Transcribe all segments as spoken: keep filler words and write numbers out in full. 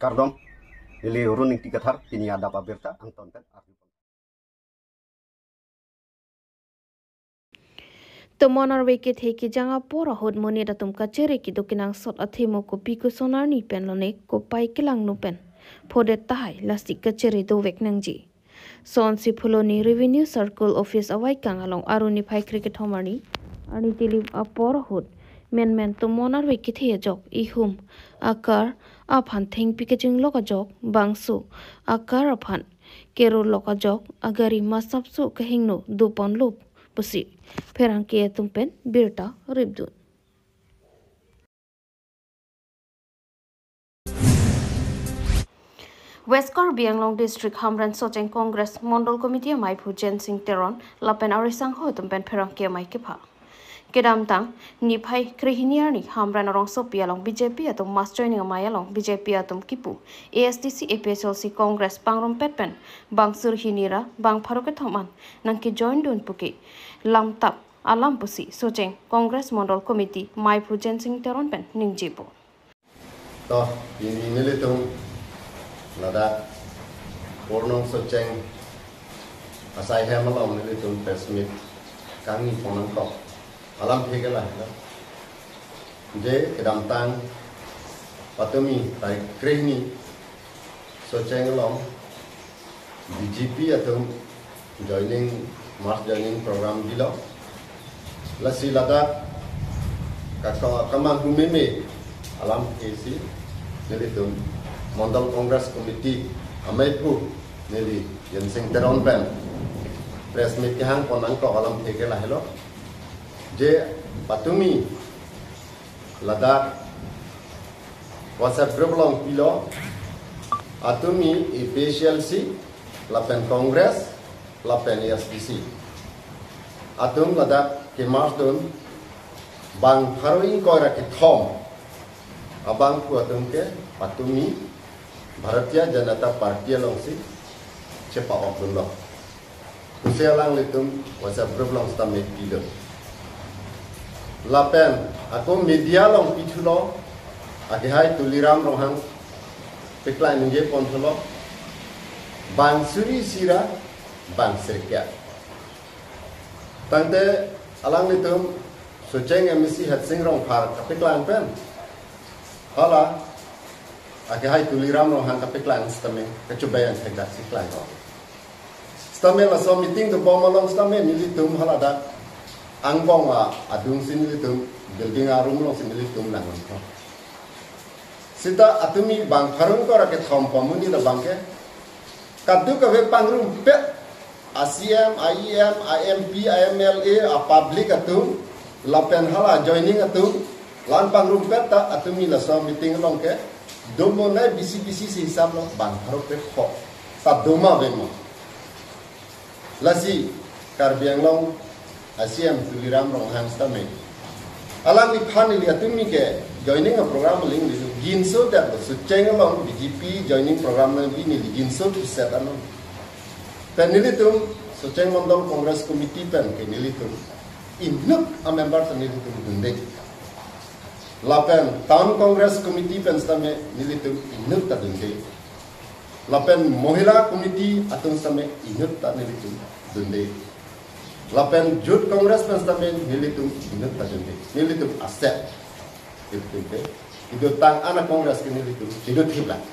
Kardom, neli Run Ingti Kathar, pini adap abirta angton pen arju. Tomon arve kethe kejang apor ahut monit atum kachere kedo kenangsot athema kopi koson arni pen lone kopai kelangno pen phodet tahai, lasi kachere dovek nangji. Sonsi Phuloni Revenue Circle Office avaikang along Arni phai kre kethom arni, arni tilim apor ahut menmen tomon arve kethe ajok ihum akar aphan thengpi kachinglok ajok, bangso akar aphan kerolok ajok, agari masapso kehingno doponlo pusi pherangke atum pen birta ripdun. West Karbi Anglong District Hamren Socheng Congress Mondol Committee amaiphu Jensing Teron lapen arisangho atum pen pherangke amei kepha. Kedamtang niphai krehini arni Hamren arongsopi along B J P atum mass joining amei along B J P atum kipu A S D C, A P H L C, Congress pangrumpet pen bang suri hini ra bang pharo kethom an nangkejoin dun puke lamtap alam pusi Socheng Congress Mondol Committee amaiphu Jensing Teron pen ningjepo. To, pini nelitum ladak Kornong Socheng asai hem along nelitum press meet kangni pon nangkok alamthe ke lahelo. Je kedamtang patumi tarik krehini Socheng along B J P atum joining, mass joining program bilo. Lasi ladak kaka-, kamanghu meme alamthe si nelitum Mondol Congress Committee amaiphu neli Jensing Teron pen press meet kehang pon nangkok alamthe ke lahelo. Je patumi ladak WhatsApp group along pilo, atumi A P H L C lapen Congress lapen A S D C atum ladak kemarch dun, bang pharo ingkoi ra kethom abangphu atum ke patumi Bharatiya Janata Party alongsi chepa-ok dunlo pusi alanglitum WhatsApp group along sitame pilo. Lapen ako media along pithulo, akehai Tuliram Ronghang paklang ningje ponthulo, bang suri isi ra bang sirkep. Tangte alanglitum Socheng M A C Hersing Rongphar kapaklang pen hala akehai Tuliram Ronghang kapaklang sitame kachobei an thekdaksi klanglo. Sitame laso meeting dobom along sitame nelitum haladak angbong a-, adungsi nelitum building a-room alongsi nelitum langnon. Sita atumi bang pharo ingkoi ra kethom pamunji labang ke kadokave pangrumpet a-C M, a-E M, a-M P, a-M L A, a-public atum lapen hala joining atum, la-an pangrumpet ta atumi laso meeting along ke domonai bisi bisi si hisap lo bang pharo kre-kho ta doma vema. Lasi Karbi Anglong a-C M Tuliram Ronghang sitame alangliphan neli atumi ke joining a-program aling nelitum ginsodetlo, Socheng along B J P joining program nangpi neli ginso thuset anon. Pen nelitum Socheng Mondol Congress Committee pen ke nelitum inut a-member ta nelitum dunde. Lapen Town Congress Committee pen sitame nelitum inut ta dunde. Lapen Mohila Committee atum sitame inut ta nelitum dunde. Lapen Youth Congress pen sitame nelitum inut ta dunde. Nelitum asep. Nelitum ke kedotang ana Congress ke nelitum kedot thiplang.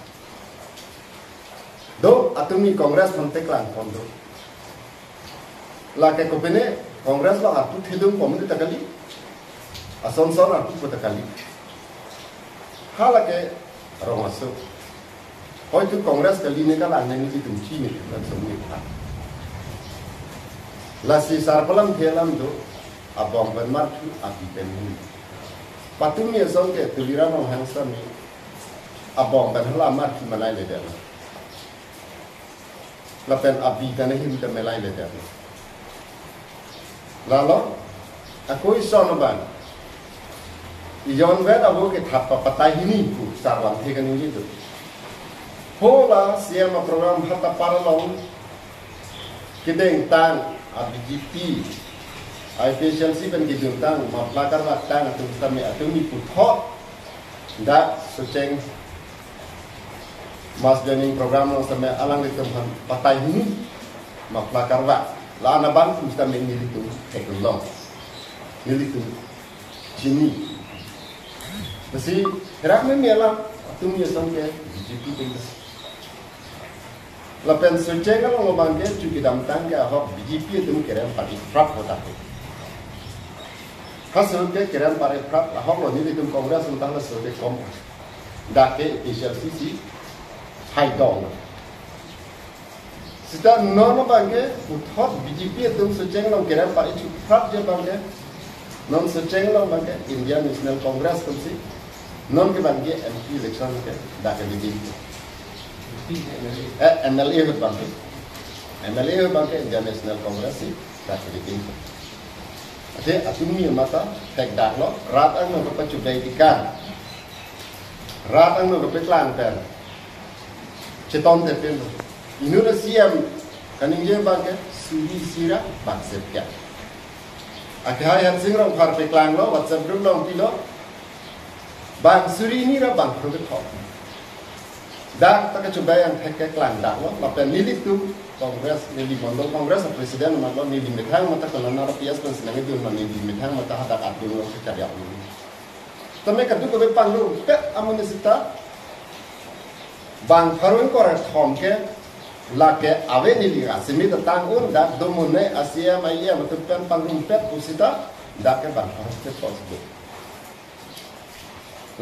Do atumi Congress aphan paklang pon do. Lake kopine Congress along arpu thedung pon ta kali, ason son arpu ta kali. Halake rong aso. Hoitu Congress kali ne kalang ne nelitum chini kan sumni tha. Lasi sarpalam thelam do, abong pen marthu, abi pen hini. Patumi ason ke Tuliram Ronghang sitame abong pen hala marthu malai le dela. Lapen abi pen ahim ta malai le dela. Lalo, ako ison abang. Ijon vet abo ke thap papatai hini pu sarwan the kaningje do. Hala C M a-program hata paralong kedengtang a-B J P, A P H L C pen kedengtang, mapla karvak tang atum sitame atumi puthot dak Socheng Mass joining program along sitame alanglitum aphan patai hini, muffler karva. La-an abang atum sitame nelitum theklong, nelitum chini. Lasi herak meme alam atum ya song ke B J P atum. Lapen Socheng along lo abang ke chu kedamtang ke ahok B J P atum kerem pari prap hotak. Halaso ke kerem pari prap ahok lo, nelitum Congress atum ta halaso ke kom. Dak ke A P H L C si haidong. Seta non abang ke puthot B J P atum Socheng along kerem pari chu prap je abang ke. Non Socheng along abang ke Indian National Congress atum si non ke abang ke M P election ke dak ke bikin. Eh, M L A ahut abang ke. M L A ahut abang ke Indian National Congress si dak ke bikin. Ate atum ni mata thekdak lo, rat angno kepachudai tikan. Rat angno kepaklang pen. Cheton te pen. Inut a C M kaningje abang ke suri isi ra bang sepkep. Akehai Hensing Rongphar paklang lo, WhatsApp group along pilo. Bang suri hini ra bang pharo kethom. Dak ta kachudai angthek keklang dak lo, lapen nelitum Congress, neli Mondol Congress a president amat lo, neli methang mata konat ra P S pen sinang idun ma neli methang mata hadak adung lo kacharya lo. Tame kaduk kave pangrumpet amonit seta bang pharo ingkoi ra kethom ke lake ave, neli asimi ta tang un, dak do mone a C M I M atum pen pangrumpet pusita dak ke bang pharo ke possible.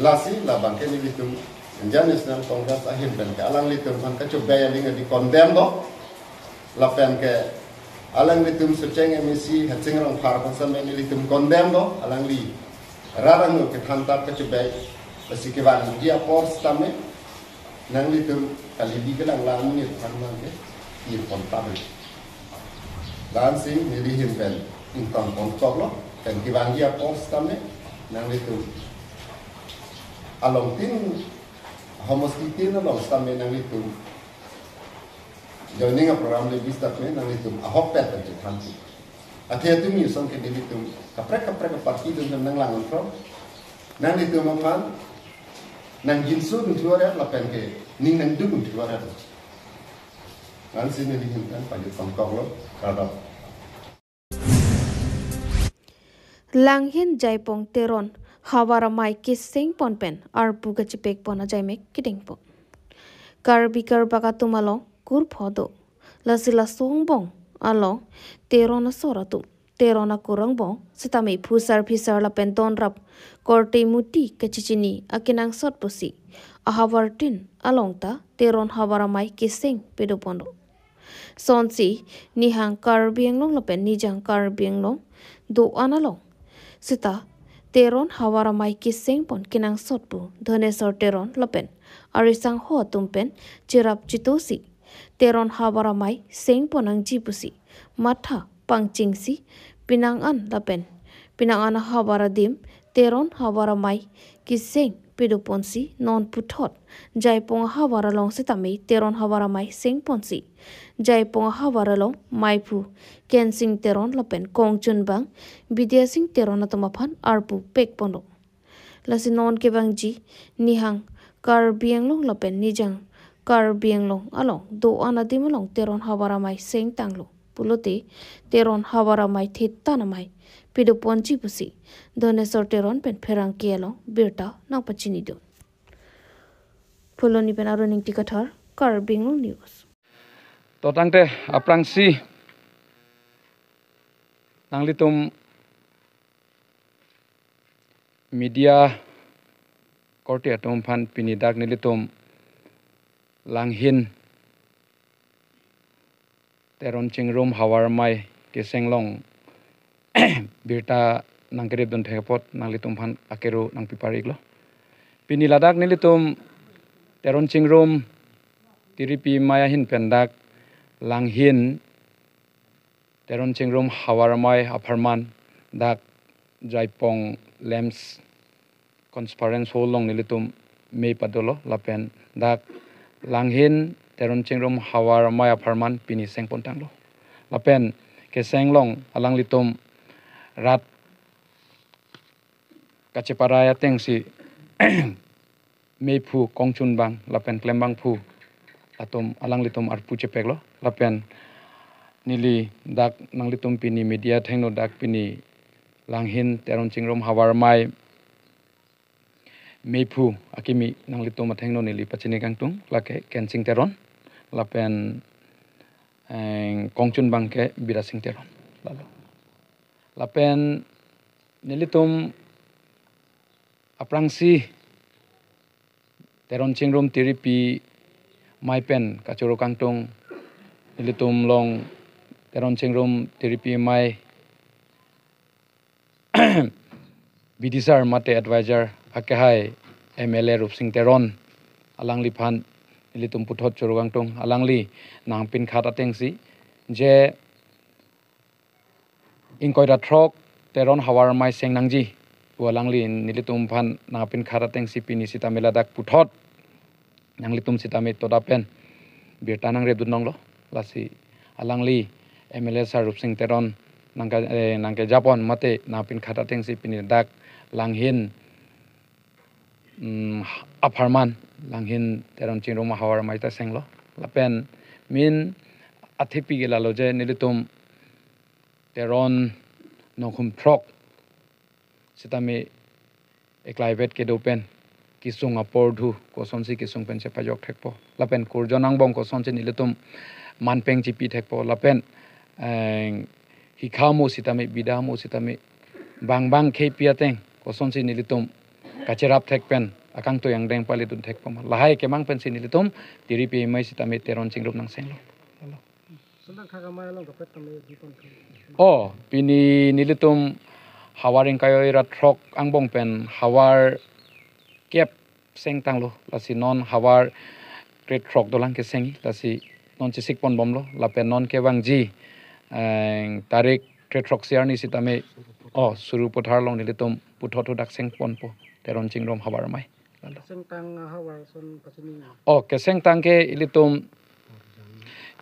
Lasi labang ke nelitum Indian National Congress ahin pen ke alanglitum aphan kachudai aling adi condemn do. Lapen ke alanglitum Socheng M A C Hensing Rongphar aphan sitame nelitum condemn do, alangli rat angno kethan tap kachudai. Lasi kevangji apor sitame nanglitum kali di kelang lang amonit aphan abang ke irpon tap. La-ansi neli ahin pen ingtong pon kok lo, pen kevangji apor sitame nanglitum along tin, homosti tin along sitame nanglitum joining a program le bis tap me nanglitum ahokpet pen chethan ti. Athe atum ni song ke nelitum kaprek kaprek party atum nanglang from nanglitum aphan nangjinso dun thuaret lapen ke ning nangduk dun thuaret. Ansi neli ahin pen pajut pon kok lo, kardom. Langhin Jaipong Teron havar amei keseng pon pen arpu kachepek pon ajaimek kedeng pon. Karbi Karbak atum along kurpho do. Lasi laso angbong along Teron asor atum, Teron akur angbong sitame phusar phisar lapen donrap korte muti kachechini akenangsot pusi ahavar tin along ta Teron havar amei keseng pado pon do. Sonsi nihang Karbi Anglong lapen nijang Karbi Anglong do-an along seta Teron havar amei keseng pon kenangsot pu Dhaneswar Teron lapen arisangho atum pen cherap chetosi Teron havar amei seng pon nangji pusi matha pangchengsi penang an lapen penang an ahavar adim Teron havar amei keseng pado ponsi non puthot Jaipong ahavar along sitame Teron havar amei seng ponsi Jaipong ahavar along meiphu Kensing Teron lapen kongchunbang Bidya Sing Teron atum aphan arpu pek pon do. Lasi non kevangji nihang Karbi Anglong lapen nijang Karbi Anglong along do-an adim along Teron havar amei seng tanglo pulote Teron havar amei thetan amei pado ponji pusi Dhaneswar Teron pen pherangke along birta nangpachini do. Phuloni pen Arun Ingti Kathar, Karbi Anglong News. To tangte aphrangsi nanglitum media korte atum aphan pini dak nelitum Langhin Teron Chingrum havar amei keseng along birta nangkerip dun thek apot nanglitum aphan akero nangpi parik lo. Pini ladak nelitum Teron Chingrum tiripi amei ahin pen dak Langhin Teron Chingrum havar amei apharman dak Jaipong Lamps Conference Hall along nelitum mei pado lo lapen dak Langhin Teron Chingrum havar amei apharman pini seng pon tanglo. Lapen keseng along alanglitum rat kacheparai atengsi meiphu kongchunbang lapen klembangphu atum alanglitum arpu chepeklo. Lapen neli dak nanglitum pini media athengno dak pini Langhin Teron Chingrum Havar Amei meiphu akimi nanglitum athengno neli pachini kangtung, lake Kensing Teron, lapen, eh, kongchun abangke Birasing Teron. Lalo. Lapen nelitum aphrangsi Teron Chingrum Tiripi Amei pen kachoro kangtung, nelitum along Teron Chingrum Tiripi Amei bidisar mate advisor akehai M L A Rupsing Teron alangliphan nelitum puthot choro kangtung, alangli nangpinkhat atengsi je ingkoi ra throk Teron Havar Amei seng nangji pu alangli nelitumphan nangpinkhat atengsi pini sitame ladak puthot nanglitum sitame toda pen birta nangrepdun longlo. Lasi alangli M L A sir Rupsing Teron nangke, eh, nangkejapon mate nangpinkhat atengsi pini dak Langhin, mm, apharman Langhin Teron Chingrum Havar Amei ta senglo. Lapen main athepi ke lalo je nelitum Teron nongkhum throk sitame eklai vet kedo pen kesung apor thu kosonsi kesung pen chepajok thekpo. Lapen kurjon angbong kosonsi nelitum manpeng chipi thekpo. Lapen, eh, hikha mo sitame, bida mo sitame, bang bang khei pi ateng kosonsi nelitum kacherap thek pen akangtui angdeng pali dun thekpo ma. Lahai kemang pensi nelitum Tiripi Amei sitame Teron Chingrum nangsenglo. Sundang khak amei along kapet tame dipon thu. Oh, pini nelitum havar ingkoi ra throk angbong pen havar kep sengtanglo, lasi non havar kre throk dolang keseng, lasi non chesik ponbomlo, lapen non kevangji, eh, tarik kre throksi arni sitame, oh, Sarupathar along nelitum puthot hadak sengponpo, Teron Chingrum Havar Amei. Kesengtang havar ason pachini. Oh, kesengtang ke ilitum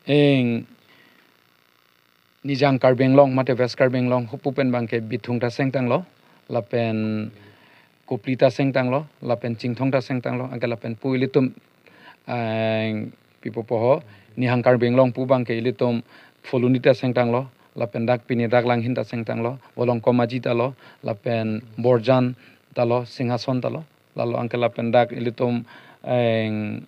ing Nijang Karbi Anglong mate West Karbi Anglong hupu pen abangke Bithung ta sengtanglo, lapen Kopili ta sengtanglo, lapen Chinthong ta sengtanglo, anke lapen pu ilitum, eh, pipo poho, Nihang Karbi Anglong pu abangke ilitum Phuloni ta sengtanglo, lapen dak pini dak Langhin ta sengtanglo, Volongkom Aji talo, lapen Borjan talo, Singhason talo, lalo anke lapen dak ilitum, eh,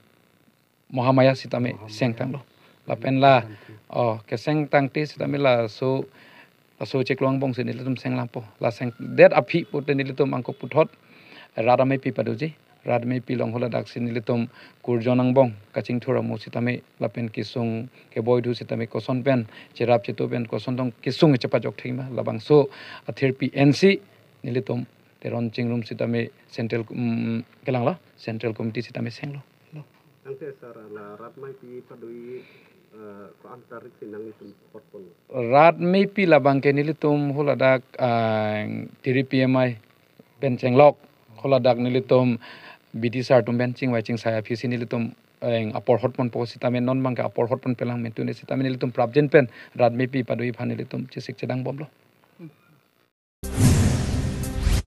Mahamaya sitame Mahamaya sengtanglo. Lapen la, Shanti. Oh, kesengtang ti sitame laso, laso chiklo angbong si nelitum senglampo. La sengdet aphi pute nelitum angko puthot rat ameipi padoji. Rat ameipi along hula daksi nelitum kurjon angbong kachingthur amo sitame lapen kesung keboi thu sitame koson pen cherap chetu pen koson tong kesung chepajok thekma, labangso athirpi ensi nelitum Teron Chingrum sitame central, mm, kelanglo, central committee sitame senglo. Anke sir, la rat ameipi padoi, eh, ko-an tarik si nanglitum hotpon? Rat ameipi labangke nelitum hula dak, ah, Tiripi Amei pen chenglok, hula dak nelitum bidisar atum pen chingvai chingsai aphi si nelitum, eh, apor hotponpo sitame non abangke apor hotpon pelang mentune sitame nelitum prapjin pen rat ameipi padoi aphan nelitum chesik chedangbomlo.